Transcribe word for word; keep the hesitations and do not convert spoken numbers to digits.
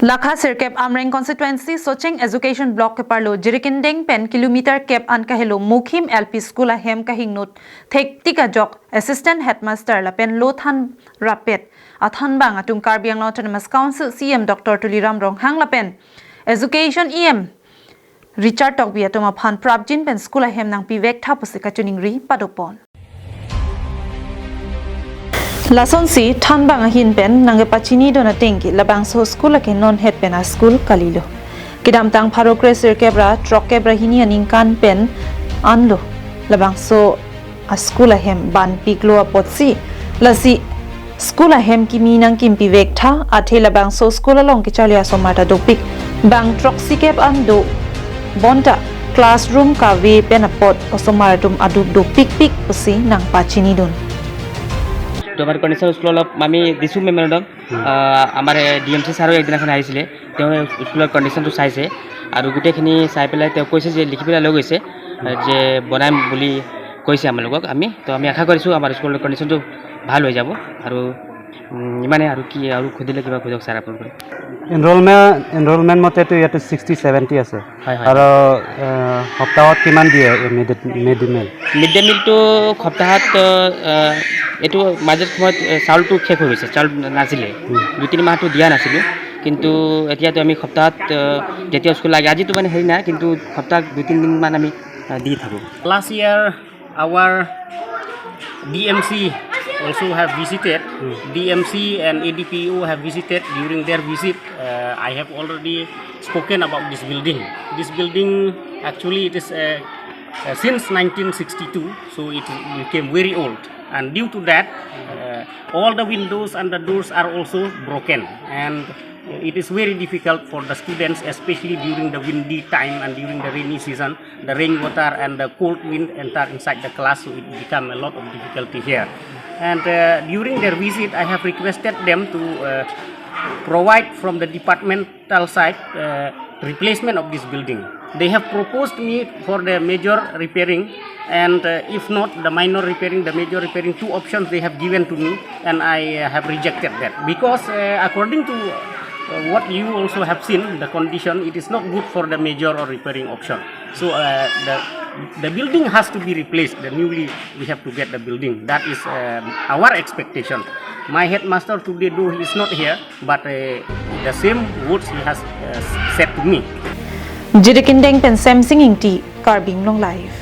Lakha sirkep Amreng constituency Socheng Education Block keparlo Jirikindeng pen kilometer kep an kahelo Mukhim L P School ahem kahingno thektik ajok Assistant Headmaster lapen lo than rapet athanbang atum Karbi Anglong Autonomous Council C E M Doctor Tuliram Ronghang lapen Education E M Richard Tokbi atum aphan prapjin pen school ahem nangpivek tha pusi kachiningri padopon. Lasonsi thanbang ahin pen nangkepachinidun ateng ke labangso school ake non het pen a school kalilo. Kedamtang pharo kre sirkep ra throkkep ra hini aningkan pen anlo labangso a school ahem banpiklo apotsi, lasi school ahem kimi nangkimpivek tha, athe labangso school along kecharli asomar ta dopik, bang throksikep an do bonta classroom kave pen apot osomar atum adup dopikpik pusi nangpachinidun. তো আমাৰ condition school অলপ আমি দিছোঁ মেমৰেণ্ডম। আমাৰ D M C ছাৰো একদিনাখন আহিছিলে, তেওঁ স্কুলৰ কণ্ডিশ্যনটো চাইছে আৰু গোটেইখিনি চাই পেলাই তেওঁ কৈছে যে লিখি পেলাই লৈ গৈছে, যে বনাম বুলি কৈছে আমালোকক। আমি তো আমি আশা কৰিছোঁ আমাৰ স্কুলৰ কণ্ডিশ্যনটো ভাল হৈ যাব। আৰু উম, ইমানে। আৰু কি আৰু সুধিলে কিবা সোধক ছাৰ আপোনালোকে। এনৰলমেণ্ট এনৰলমেণ্ট মতেতো ইয়াতে ছিক্সটি ছেভেণ্টি আছে। হয়, হয়। আৰু এ, সপ্তাহত কিমান দিয়ে mid day meal? Mid day মিলটো সপ্তাহত, আহ, এইটো মাজত সময়ত, আহ, চাউলটো শেষ হৈ গৈছে, চাউল নাছিলে। দুই তিনি মাহটো দিয়া নাছিলোঁ, কিন্তু এতিয়াতো আমি সপ্তাহত, আহ, যেতিয়া স্কুল লাগে, আজিতো মানে হেৰি নাই, কিন্তু সপ্তাহত দুই তিনিদিনমান আমি, আহ, দি থাকোঁ। Last year, our D M C also have visited. D M C and A D P O have visited. During their visit, uh, I have already spoken about this building. This building, actually, it is uh, uh, since nineteen sixty-two, so it became very old. And due to that, uh, all the windows and the doors are also broken. And it is very difficult for the students, especially during the windy time and during the rainy season. The rainwater and the cold wind enter inside the class, so it become a lot of difficulty here. And uh, during their visit, I have requested them to uh, provide from the departmental side uh, replacement of this building. They have proposed me for the major repairing, and uh, if not the minor repairing, the major repairing, two options they have given to me, and I uh, have rejected that because uh, according to uh, what you also have seen, the condition, it is not good for the major or repairing option. So uh, the the building has to be replaced. The newly we have to get the building. That is uh, our expectation. My headmaster today, though he is not here, but uh, the same words he has uh, said to me. Jirikindeng pen Semsing Ingti, Karbi Anglong Live.